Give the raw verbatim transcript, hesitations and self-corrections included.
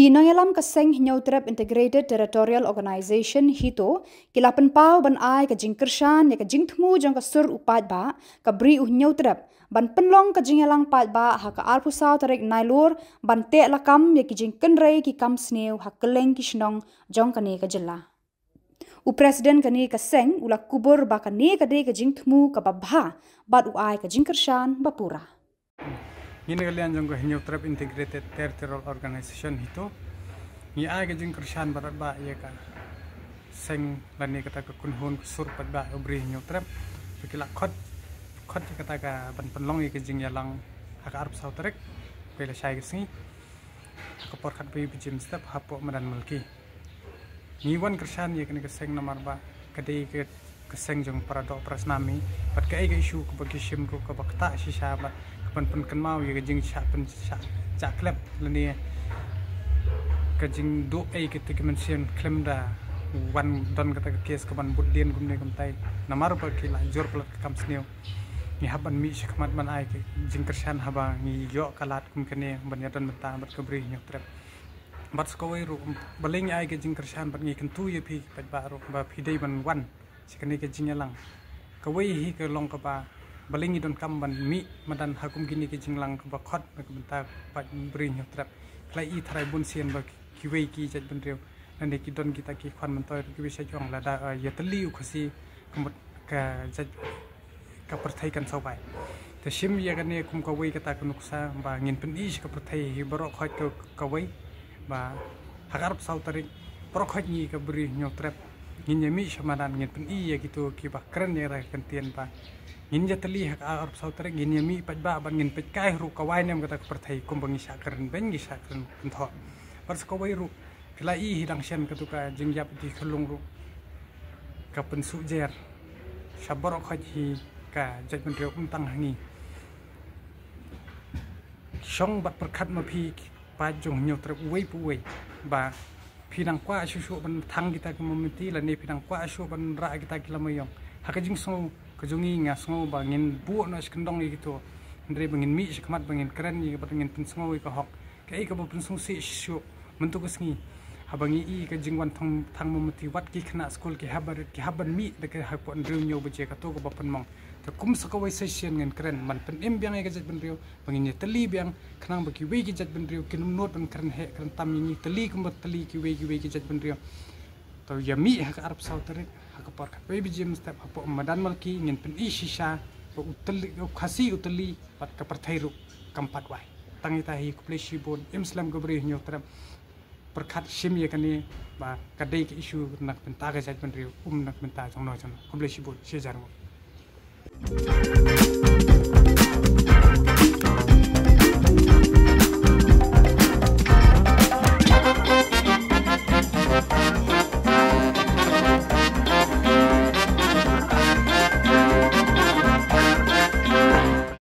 Ki nongïalam ka seng Hynñiewtrep Integrated Territorial Organization, HITO, ki la pynpaw ban ai ka jingkyrshan ïa ka jingthmu jong ka sur u paidbah ka Bri u Hynñiewtrep ban pynlong ka jingïalang paidbah ha ka arphew saw tarik Nailur ban teh lakam ïa ki jingkynrei ki kam sniew ha kylleng ki shnong jong kane ka jylla. U President kane ka seng u la kubur ba kane ka dei ka jingthmu kaba bha bad u ai ka jingkyrshan ba pura. Ngi na ka liang jong ka Hynñiewtrep Integrated Territorial Organization, HITO, ngi ai ka jingkyrshan bad ba ïa ka seng lane kata ka kynhun ka sur paidbah u Bri Hynñiewtrep ba ki la khot, khot ïa kata ka ban pynlong ïa ka jingïalang ha ka arphew saw tarik, ka lashai ka sngi, ha ka por khatwei baje mynstep hapoh madan Malki. Ngi wan kyrshan ïa kane ka seng namar ba ka dei ka, ka seng jong para doh para snam hi, bad kaei ka issue kaba ki shim ruh kaba ktah shisha bad ka ban pynkynmaw ïa ka jingshah pynshah jah klep lane ka jingduh ei kata ki mynsiem khlem da wan don kata ka case ka ban bud dien kumne kumtai, namar ba ki la jur palat ka kam sniew. Ngi hap ban mih shakhmat ban ai ka jingkyrshan haba ngi ïoh ka lad kum kane ban ïadon bynta bad ka Bri Hynñiewtrep. Bad sa kawei ruh, balei ngi ai ka jingkyrshan bad ngi kyntu ïa phi paidbah ruh ba phi dei ban wan sha kane ka jingïalang. Kawei hi ka long kaba balei ngi donkam ban mih madan ha kum kine ka jingïalang kaba khot na ka bynta paid Bri Hynñiewtrep. Ka la i tharai bun sien ba kiwei ki jaitbynriew lane ki don kita ki khwan myntoi ruh kiwei sha jong lada, eh, ïatylli u Khasi ka mut ka jait ka pyrthei kan sawbai. Te shim ïa kane kum kawei kata ka nuksa ba ngin pyni sha ka pyrthei hi baroh khoit ka, kawei ba ha ka arphew saw tarik baroh khoit ngi ka Bri Hynñiewtrep ngin ïa mih sha madan, ngin pyni ïa kito kiba kren ïa kata ka kyntien ba ngin ïatylli ha ka arphew saw tarik, ngin ïa mih paidbah bad ngin peit kai ruh ka wai ne em kata ka pyrthei kumba ngi shah kren beiñ, ngi shah kren kynthoh. Bad sa kawei ruh, ki la i hi dang shen katu ka jingïap Ïew Khyllung ruh ka pynsuh jer sha baroh khoit hi ka jaitbynriew, ym tang ha ngi. Shong bad pyrkhat ma phi paid jong Hynñiewtrep uwei pa uwei ba phi dang kwah shuh shuh ban thang kita ki mombati lane phi dang kwah shuh ban rah kita ki lama ïong. Ha ka jingsngew ka jong ngi, nga sngew ba ngin buh noh shi kyndong ïa kito, hynrei ba ngin mih shakhmat ba ngin kren ïa ka bad ngin pynsngew ïa ka hok. Kaei kaba pynsngewsih shuh mynta ka sngi, haba ngi i ka jingwan thang, thang mombati, wat ki khynnah skul ki hap ban rit, ki hap ban mih da ka hapoh hynriew hynñiew baje, kato kaba pynmong. Te kum sa kawei session ngin kren ban pynim biang ïa ka jaitbynriew, ba ngin ïatylli biang, khnang ba kiwei ki jaitbynriew kin ym nud ban kren heh kren tam ïa ngi, tylli kumba tylli kiwei kiwei ki jaitbynriew. To ïa mih ha ka arphew saw tarik ha ka por khatwei baje mynstep hapoh madan Malki, ngin pyni shisha ba u tylli, u Khasi u tylli bad ka pyrthei ruh kam pat wai. Tang ita hi, khublei shibun, im slem ka Bri Hynñiewtrep. Pyrkhat shim ïa kane ba ka dei ka issue na ka bynta ka jaitbynriew, ym na ka bynta jong no jong no. Khublei shibun, shi hajar nguh.